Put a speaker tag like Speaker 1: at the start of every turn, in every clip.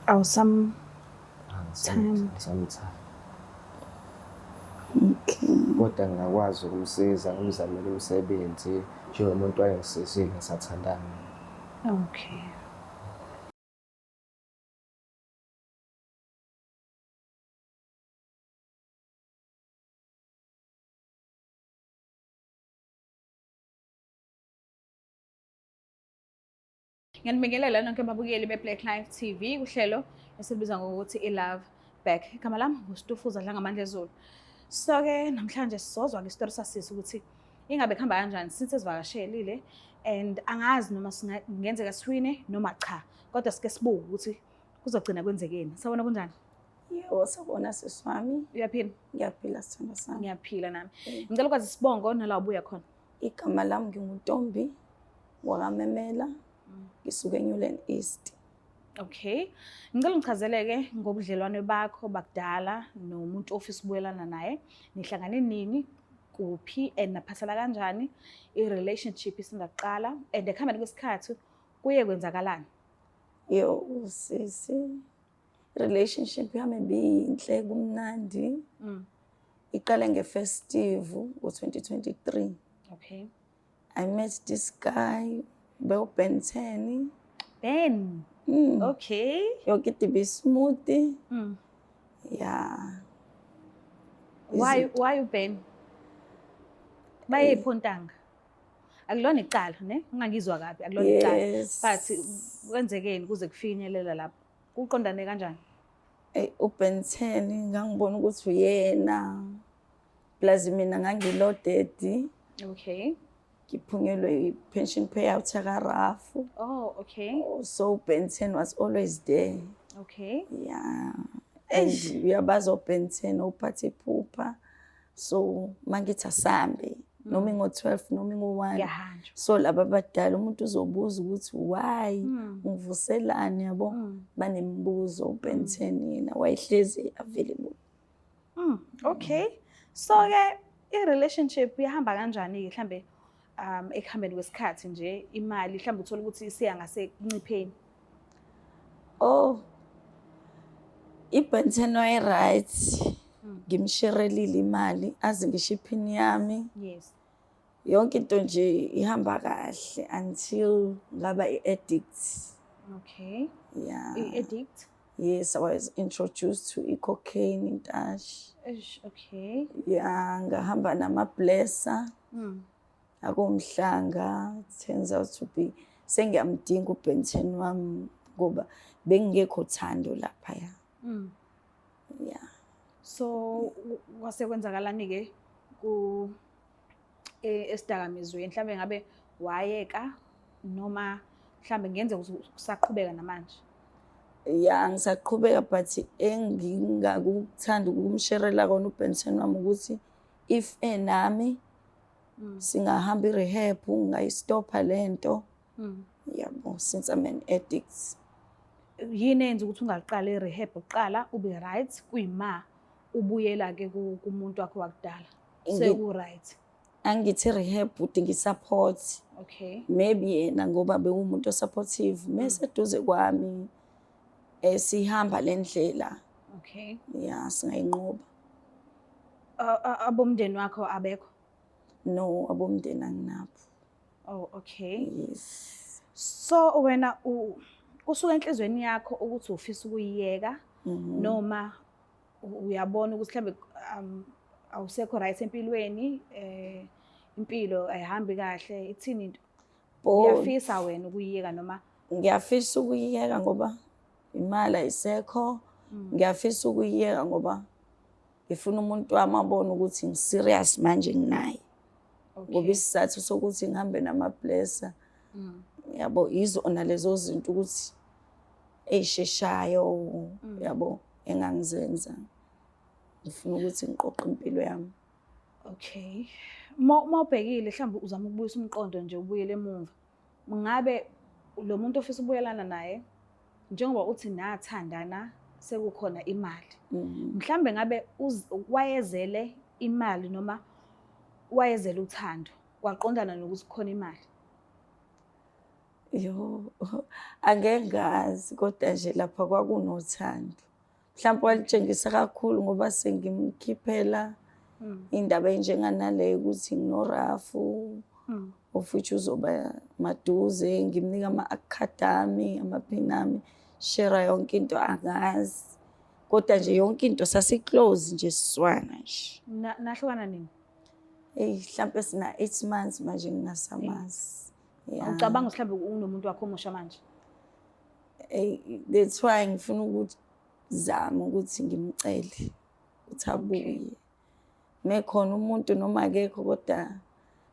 Speaker 1: Awusam
Speaker 2: Angisamthandi. Angisamthandi.
Speaker 3: Okay.
Speaker 2: Kodwa ngingakwazi ukumsiza ngimzamele umsebenzi njengomuntu wayengisizile ngisathandana.
Speaker 1: Okay. Ngiyanibingelela nonke ababukeli be-Black Life TV kuhlelo esilubiza ngokuthi i-Love Back. Igama lami nguStufuza Dlangamandla Ezulu. So-ke namhlanje sizozwa-ke isitori sasisi ukuthi ingabe kuhamba kanjani since esivakashelile and angazi noma kungenzeka siwine noma cha kodwa sike sibuke ukuthi kuzogcina kwenzekeni. Sawubona kunjani?
Speaker 3: Yebo, sawubona sisi wami.
Speaker 1: Uyaphila?
Speaker 3: Ngiyaphila sithandwa sami.
Speaker 1: Ngiyaphila nami. Ngicela ukwazi isibongo nala ubuya khona.
Speaker 3: Igama lami nginguNtombi wakaMemela, ngisuka eNewland East.
Speaker 1: Okay. Ngicela ungichazeleke ngobudlelwane bakho bakudala nomuntu ofisa ukubuyelana naye. Nihlangane nini? Kuphi and naphathana kanjani? I-relationship isingaqala and ekuhambeni kwesikhathi kuye kwenzakalani?
Speaker 3: Yo sisi, relationship yami ibiyinhle kumnandi. Iqale nge-festive ngo-2023.
Speaker 1: Okay.
Speaker 3: I met this guy, bewu Ben 10.
Speaker 1: Ben. Okay.
Speaker 3: Yonke into ibi-smooth. Yeah.
Speaker 1: Why uBen? Bayephi ontanga? Akulona icala, ne? Ungangizwa kabi, akulona icala.
Speaker 3: Yes.
Speaker 1: But kwenzekeni kuze kufinyelela lapho? Kuqondane kanjani?
Speaker 3: Ey, uBen 10 ngangibona ukuthi uyena. Plus mina ngangiloaded.
Speaker 1: Okay.
Speaker 3: Ngiphunyelwe i-pension payout yaka-RAF.
Speaker 1: Oh, okay.
Speaker 3: Oh, so Ben 10 was always there.
Speaker 1: Okay.
Speaker 3: Yeah. And uyabazi oBen 10 ophathe iphupha. So mangithi asambe noma ingo-12 noma ingo-1.
Speaker 1: Kuyahanjwa.
Speaker 3: So laba abadala umuntu uzobuza ukuthi why ungivuselani yabo, banemibuzo. uBen 10 yena wayehlezi available.
Speaker 1: Okay. So ke i-relationship ihamba kanjani ke mhlambe ekuhambeni kwesikhathi nje imali mhlambe uthola ukuthi isiya ngasekuncipheni?
Speaker 3: Oh. iBen 10 waye-right. Ngimsherelile imali aze ngisho iphini yami.
Speaker 1: Yes.
Speaker 3: Yonke into nje ihamba kahle until ngaba i-addict.
Speaker 1: Okay.
Speaker 3: Yeah.
Speaker 1: I-addict?
Speaker 3: Yes, I was introduced to i-cocaine intashi.
Speaker 1: Eish, okay.
Speaker 3: Yeah, ngahamba nama-blesser. Akomhlanga, turns out to be sengiyamdinga uBen 10 wami ngoba bengingekho thando laphaya. Yeah.
Speaker 1: So kwase kwenzakalani ke ku esidakamizweni mhlambe ngabe wayeka noma mhlambe kungenzeka ukuthi usaqhubeka namanje?
Speaker 3: Yeah, ngisaqhubeka but engingakuthanda ukumsherela kona uBen 10 wami ukuthi if enami singahamba i-rehab ngingayistopha lento. Yabo, since I'm an addict.
Speaker 1: Yini eyenza ukuthi ungaqali i-rehab uqala ube right kuyima ubuyela ke kumuntu wakho wakudala? Seku right.
Speaker 3: Angithi rehab udinga i-support.
Speaker 1: Okay.
Speaker 3: Maybe yena ngoba bewumuntu o-supportive mase eduze kwami sihamba le ndlela.
Speaker 1: Okay.
Speaker 3: Yeah, singayinqoba.
Speaker 1: Abomndeni wakho abekho?
Speaker 3: No, abomndeni anginabo.
Speaker 1: Oh, okay.
Speaker 3: Yes.
Speaker 1: So wena kusuka enhlizweni yakho ukuthi ufisa ukuyiyeka noma uyabona ukuthi mhlambe awusekho right empilweni, impilo ayihambi kahle, ithini into? Uyafisa wena ukuyiyeka noma?
Speaker 3: Ngiyafisa ukuyiyeka ngoba imali ayisekho. Ngiyafisa ukuyiyeka ngoba ngifuna umuntu wami abone ukuthi ngi-serious manje nginaye. Ngoba isizathu sokuthi ngihambe nama-blesser, yabo, yizona lezo zinto ukuthi ey'sheshayo, yabo, engangizenza. Ngifuna ukuthi ngiqoqe impilo yami.
Speaker 1: Okay. Uma ubhekile mhlawumbe uzama ukubuyisa umqondo nje ubuyele emuva. Ngabe lo muntu ofisa ukubuyelana naye njengoba uthi nathandana sekukhona imali. Mhlambe ngabe wayezele imali noma wayezele uthando kwaqondana nokuthi kukhona imali?
Speaker 3: Yo, angeke ngazi kodwa nje lapha kwakunothando. Mhlawumbe walitshengisa kakhulu ngoba sengimkhiphela indaba enjenganaleyo ukuthi nginorafu of which uzoba maduze, ngimnika ama-card ami, amaphini ami, share yonke into angazi. Kodwa nje yonke into sasi-close nje siswana nje.
Speaker 1: Nahlukana nini?
Speaker 3: Eyi, mhlampe sina 8 months manje ngingasamazi. Yeah.
Speaker 1: Ucabanga ukuthi mhlawumbe unomuntu wakho omusha manje?
Speaker 3: Eyi, that's why ngifuna ukuzama ukuthi ngimcele ukuthi abuye. Mekhona umuntu noma akekho kodwa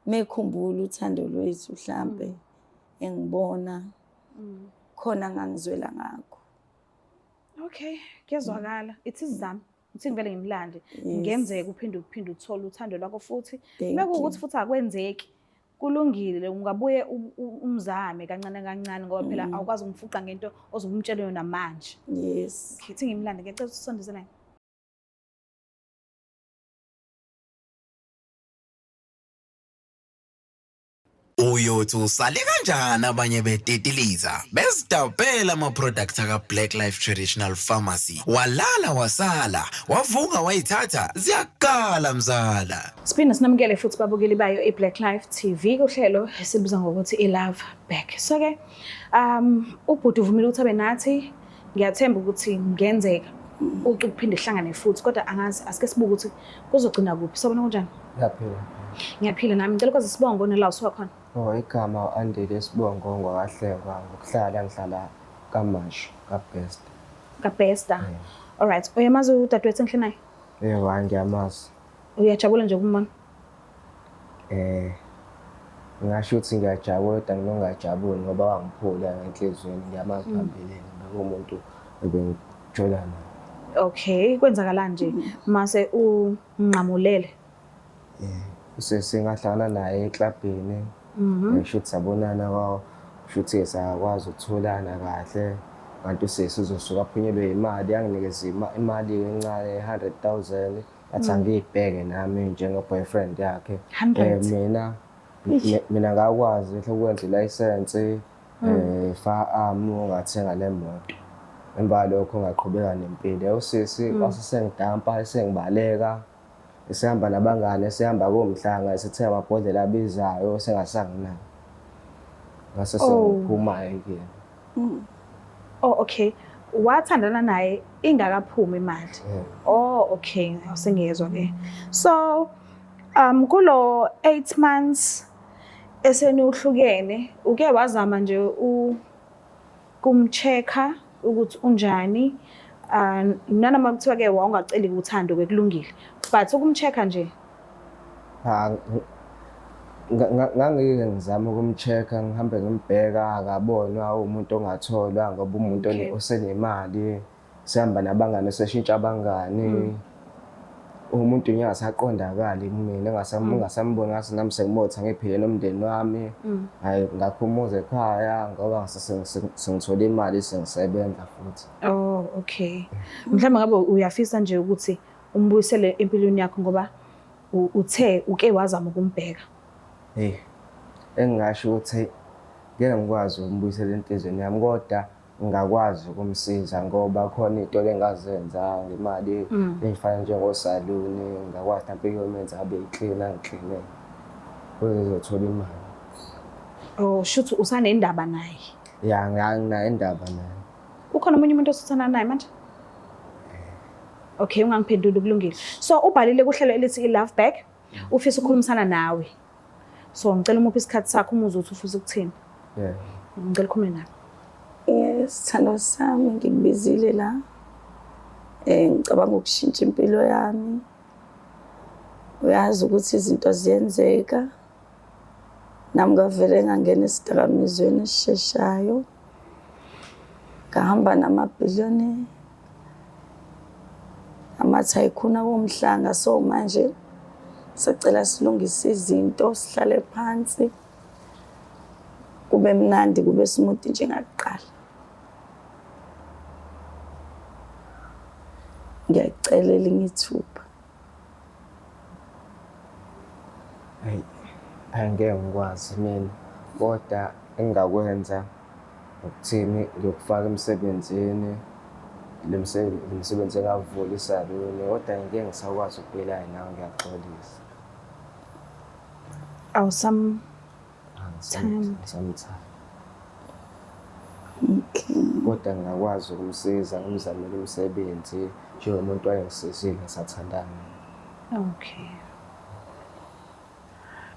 Speaker 3: mekhumbula uthando lwethu mhlampe engibona khona ngangizwela ngakho.
Speaker 1: Okay, kuyezwakala. Ithi sizame. Uthi ngivele ngimlande.
Speaker 3: Yes.
Speaker 1: Ngenzeka uphinde uphinde uthole uthando lwakho futhi.
Speaker 3: Thank
Speaker 1: Mekuwukuthi
Speaker 3: you.
Speaker 1: futhi akwenzeki. Kulungile ungabuye umzame kancane kancane ngoba phela awukwazi ukumfuqa ngento ozomtshela yona manje.
Speaker 3: Yes.
Speaker 1: Okay, ithi ngimlande, ngiyacela ukuthi usondeze naye.
Speaker 4: Uyothi usale kanjani abanye betetiliza bezidabhela ama-product aka-Black Life Traditional Pharmacy, walala wasala wavuka wayithatha ziyakala mzala.
Speaker 1: Siphinde sinamukele futhi babukeli bayo i-Black Life TV kuhlelo esibiza ngokuthi i-Love Back. So ke ubhuti uvumile ukuthi abe nathi, ngiyathemba ukuthi ngenzeka ucu kuphinde ihlangane futhi kodwa angazi, asike sibuke ukuthi kuzogcina kuphi. Sabona kunjani?
Speaker 2: Ngiyaphila.
Speaker 1: Ngiyaphila nami. Ngicela ukwazi isibongo nela usuka khona.
Speaker 2: Oh, igama u-Andile, isibongo ngwakaHlengwa, ngokuhlala ngihlala KaMashu, kaBest.
Speaker 1: KaBesta. All right. Uyamazi udadewethu engihle naye?
Speaker 2: Yebo, hhayi ngiyamazi.
Speaker 1: Uyajabula nje ukumbona?
Speaker 2: Ngingasho ukuthi ngiyajabula kodwa nginongajabuli ngoba wangiphula enhliziyweni, ngiyamazi phambilini, bekuwumuntu ebengijola naye.
Speaker 1: Okay, kwenzakalani nje mase unqamulele?
Speaker 2: Usesi ngahlangana naye eklabhini. Ngisho ukuthi sabonana kwa kusho ukuthi sakwazi ukutholana kahle. Kanti usesi uzosuka aphunyelwe imali, yanginikeza imali encane 100,000. Athi angiyibheke nami njenge-boyfriend yakhe.
Speaker 1: 100?
Speaker 2: Mina ngakwazi ukwenza ilayisensi, firearm, ngathenga le moto. Emva kwalokho ngaqhubeka nempilo. Usisi wase sengidampa, esengibaleka, esehamba nabangani, esehamba komhlanga, esethenga amabhodlela abizayo, sengasanginaki. Ngase sengiphuma-ke kuyena.
Speaker 1: Oh, okay. Wathandana naye ingakaphumi imali.
Speaker 2: Yeah.
Speaker 1: Oh, okay. Sengiyezwa ke. So, kulo 8 months esenihlukene, uke wazama nje kumchecka ukuthi unjani? Nanoma kuthiwa ke wawungaceli uthando ke kulungile. But ukumchecka nje.
Speaker 2: Ha, ngangike ngizama ukumchecka, ngihambe ngimbheka, akabonwa umuntu ongatholwa ngoba umuntu osenemali, sihamba nabangani, seshintsha abangani. Umuntu ngingasaqondakali kumina, ngingasamboni, ngase nami sengimotha ngiphile nomndeni wami. Hayi, ngaphumuza ekhaya ngoba sengithola imali, sengisebenza futhi.
Speaker 1: Oh, okay. Mhlawumbe ngabe uyafisa nje ukuthi umbuyisele empilweni yakho ngoba uthe uke wazama ukumbheka.
Speaker 2: Hey, engingasho ukuthi ngeke ngikwazi ukumbuyisela enhliziyweni yami, kodwa ngingakwazi ukumsiza ngoba khona iy'tolo engazenza ngemali ey'fana njengosaluni, ngingakwazi mhlawumpe ukuyomenza abe yi-cleaner, angiklinele ukuze ezothola imali.
Speaker 1: Oh, shuthi usanendaba naye?
Speaker 2: Ya, nginayo indaba naye.
Speaker 1: Ukhona omunye umuntu osuthandana naye manje? Okay, ungangiphenduli, kulungile. So ubhalile kuhlelo elithi i-Love Back, ufisa ukukhulumisana nawe. So ngicela umuphe isikhathi sakho umuzwe ukuthi ufisa ukuthini.
Speaker 2: Yeah.
Speaker 1: Ngicela ukhulume nawe.
Speaker 3: Yes, sithando sami, ngikubizile la. Ngicabanga ukushintsha impilo yami. Uyazi ukuthi izinto ziyenzeka. Nami ngavele ngangena esidakamizweni esisheshayo. Ngahamba namabhiliyoni ama-tycoon akomhlanga. So manje sicela silungise izinto, sihlale phansi, kube mnandi, kube smooth njengakuqala. Ngiyacela elinye ithuba.
Speaker 2: Hayi, angeke ngikwazi mina Kodwa engingakwenza ukuthini, ngiyokufaka emsebenzini, lo msebenzi engawuvula isaluni, kodwa ngeke ngisakwazi ukubuyelana nawe, ngiyaxolisa.
Speaker 1: Awusam
Speaker 2: Angisamthandi.
Speaker 3: Okay.
Speaker 2: Kodwa ngingakwazi ukumsiza, ngimzamele umsebenzi njengomuntu wayengisizile ngisathandana.
Speaker 1: Okay.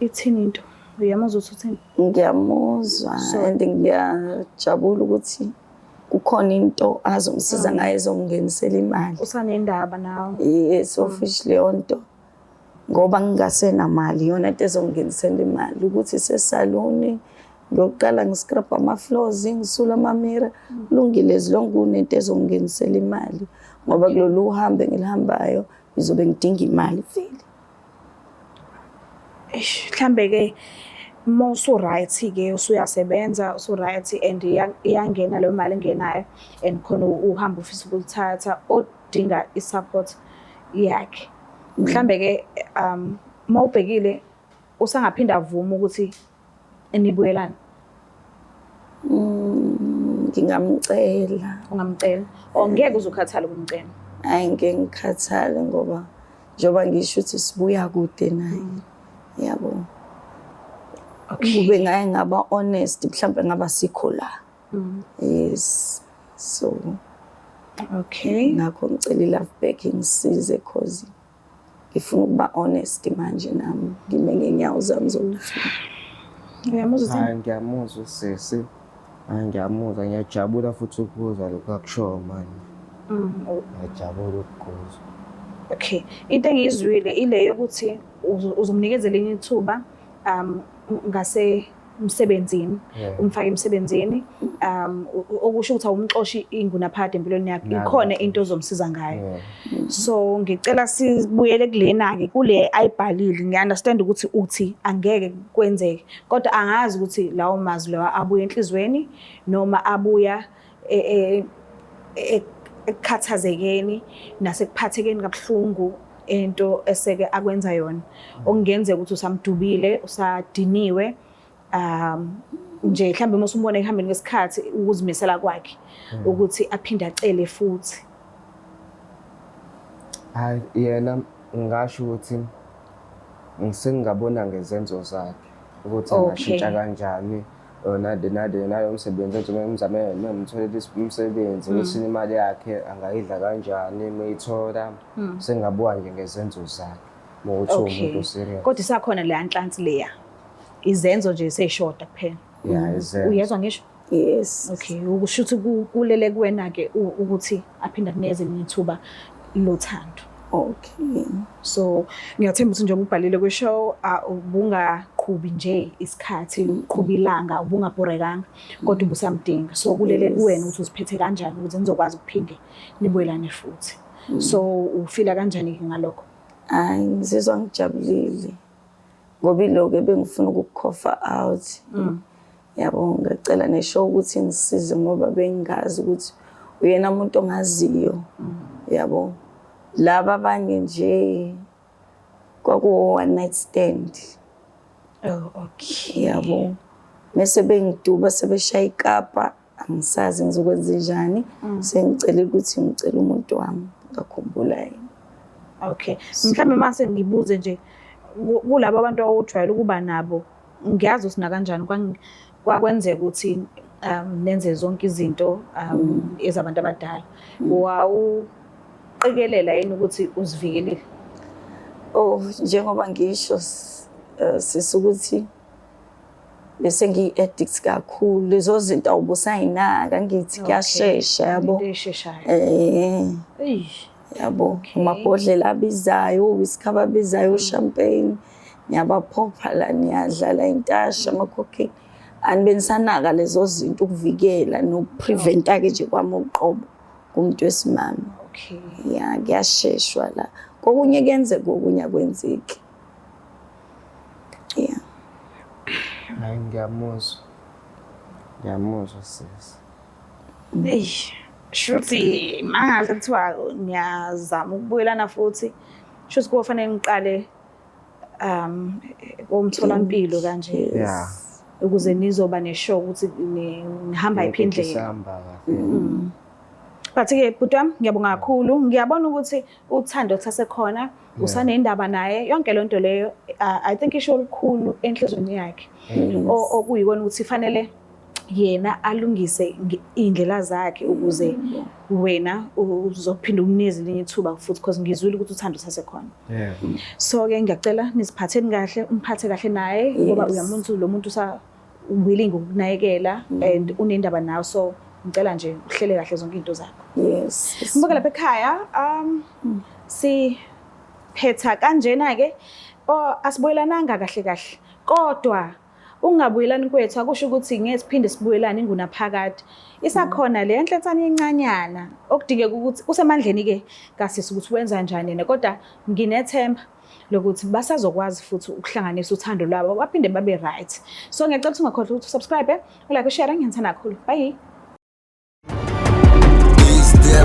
Speaker 1: Ithini into? Uyamuzwa ukuthi uthini?
Speaker 3: Ngiyamuzwa and ngiyajabula ukuthi kukhona into azongisiza ngayo ezongingenisela imali.
Speaker 1: Usanendaba nawe.
Speaker 3: Yes, of which leyo nto ngoba ngingasenamali iyona into ezongingenisela imali ukuthi isesaluni ngiyoqala ngiscrub ama-floors, ngisula amamira, kulungile as long kunento ezongingenisela imali ngoba kulolu hambo engilihambayo ngizobe ngidinga imali vele.
Speaker 1: Eish, mhlambe ke uma usu-right ke usuyasebenza usu-right and iyangena leyo mali engenayo and khona uhambe ufisa ukulithatha odinga i-support yakhe. Mhlambe ke uma ubhekile usangaphinda avume ukuthi nibuyelane.
Speaker 3: Ngingamcela.
Speaker 1: Ungamcela. Or ngeke uze ukhathale ukumcela.
Speaker 3: Hhayi ngeke ngikhathale ngoba njengoba ngisho ukuthi sibuya kude naye. Yabo. Kube ngaye ngaba honest mhlawumbe ngaba sikho la. Yes. So
Speaker 1: Okay.
Speaker 3: ngakho ngicela i-love back ingisize cause ngifuna ukuba honest manje nami ngime ngeenyawo zami zokuthi.
Speaker 1: Uyamuzwa uthini?
Speaker 2: Hayi ngiyamuzwa usisi. Hayi ngiyamuzwa, ngiyajabula futhi ukuzwa lokhu akushoyo manje. Ngiyajabula ukukuzwa.
Speaker 1: Okay. Into engiyizwile ile yokuthi uzomnikeza elinye ithuba ngase emsebenzini, umfake emsebenzini, okusho ukuthi awumxoshi ingunaphakade empilweni yakhe, ikhona into ozomsiza ngayo. So ngicela sibuyele kulena-ke, kule ayibhalile. Ngiya-understand ukuthi uthi angeke kwenzeke, kodwa angazi ukuthi lawo mazwi lawa abuya enhliziyweni noma abuya ekukhathazekeni nasekuphathekeni kabuhlungu into eseke akwenza yona. Okungenzeka ukuthi usamdubile, usadiniwe, nje mhlawumbe uma usumbona ekuhambeni kwesikhathi ukuzimisela kwakhe ukuthi aphinde acele futhi.
Speaker 2: Hayi yena ngingasho ukuthi ngisengingabona ngezenzo zakhe ukuthi angashintsha kanjani nade nade nalo msebenzi enze ngimzame ngimtholele umsebenzi ukuthi imali yakhe angayidla kanjani mayithola, sengabuka nje ngezenzo zakhe ukuthi umuntu serious.
Speaker 1: Kodwa isakhona leya nhlansi leya, izenzo nje seyishoda kuphela.
Speaker 2: Yeah, izenzo.
Speaker 1: Uyezwa ngisho?
Speaker 3: Yes.
Speaker 1: Okay, ukusho ukuthi kulele kuwena ke ukuthi aphinde akunikeze elinye ithuba lothando.
Speaker 3: Okay.
Speaker 1: So ngiyathemba ukuthi njengoba ubhalile kwi-show ubungaqhubi nje isikhathi, uqhuba ilanga, ubungabhorekanga, kodwa ubusamdinga. So kulele kuwena ukuthi uziphethe kanjani ukuze nizokwazi ukuphinde nibuyelane futhi. So ufila kanjani ke ngalokho?
Speaker 3: Hayi ngizizwa ngijabulile ngoba iloko ebengifuna ukukhofa out. Yabo, ngicela neshow ukuthi ngisize ngoba bengingazi ukuthi uyena umuntu ongaziyo. Yabo, laba abanye nje kwaku one night stand.
Speaker 1: Oh, okay.
Speaker 3: Yabo, mase bengiduba sebeshaya ikapa, angisazi ngizokwenza njani. Sengicela ukuthi ngicela umuntu wami ngakhumbula yena.
Speaker 1: Okay. Mhlawumbe mase ngibuze nje kulabo abantu owujwayele ukuba nabo, ngiyazi ukuthi nakanjani kwakwenzeka ukuthi nenze zonke izinto ezabantu abadala. Wawuqikelela yini ukuthi uzivikelile?
Speaker 3: Oh, njengoba ngisho sisi ukuthi bese ngiyi-addict kakhulu, lezo zinto awubusayinaka, ngithi kuyashesha yabo.
Speaker 1: Into esheshayo.
Speaker 3: Yabo, amabhodlela abizayo, uwhisky ababizayo, champagne, niyabaphopha la, niyadlala intasha, ama-cocaine. Anibe nisanaka lezo zinto ukuvikela nokupreventa-ke nje kwami uqobo kumuntu wesimame. Ya, kuyasheshwa la. Kokunye kuyenzeka, kokunye akwenzeki. Yeah.
Speaker 2: Hayi ngiyamuzwa. Ngiyamuzwa sisi.
Speaker 1: Eish, shuthi manje kuthiwa niyazama ukubuyelana futhi. Shuthi kufanele ngiqale komtholampilo kanje.
Speaker 2: Yeah.
Speaker 1: Ukuze nizoba ne-sure ukuthi nihamba yiphi
Speaker 2: Yonke into
Speaker 1: indlela.
Speaker 2: isahamba kahle.
Speaker 1: But ke bhuti wami, ngiyabonga kakhulu. Ngiyabona ukuthi uthando kusasekhona, usanendaba naye. Yonke lento leyo, I think isho olukhulu enhlizweni yakhe. Okuyikona ukuthi fanele yena alungise iy'ndlela zakhe ukuze wena uzophinda umnikeze elinye ithuba futhi, because ngizwile ukuthi uthando sasekhona. So ke ngiyacela niziphatheni kahle, umphathe kahle naye, ngoba uyambona ukuthi lo muntu usa willing ukunakekela and unendaba nawe, so ngicela nje uhlele kahle zonke izinto zakho. Ngibuke lapha ekhaya, si phetha kanjena ke, oh, asibuyelananga kahle kahle, kodwa ukungabuyelani kwethu akusho ukuthi ngeke siphinde sibuyelane ingunaphakade. Isakhona le enhlensane encanyana okudingeka ukuthi kusemandleni ke kasisi ukuthi wenza njani yena, kodwa nginethemba lokuthi basazokwazi futhi ukuhlanganisa uthando lwabo baphinde babe right. So ngiyacela ukuthi ungakhohlwa ukuthi usubscribe, ulike, ushare. Ngiyanithanda kakhulu, bye.
Speaker 5: It's the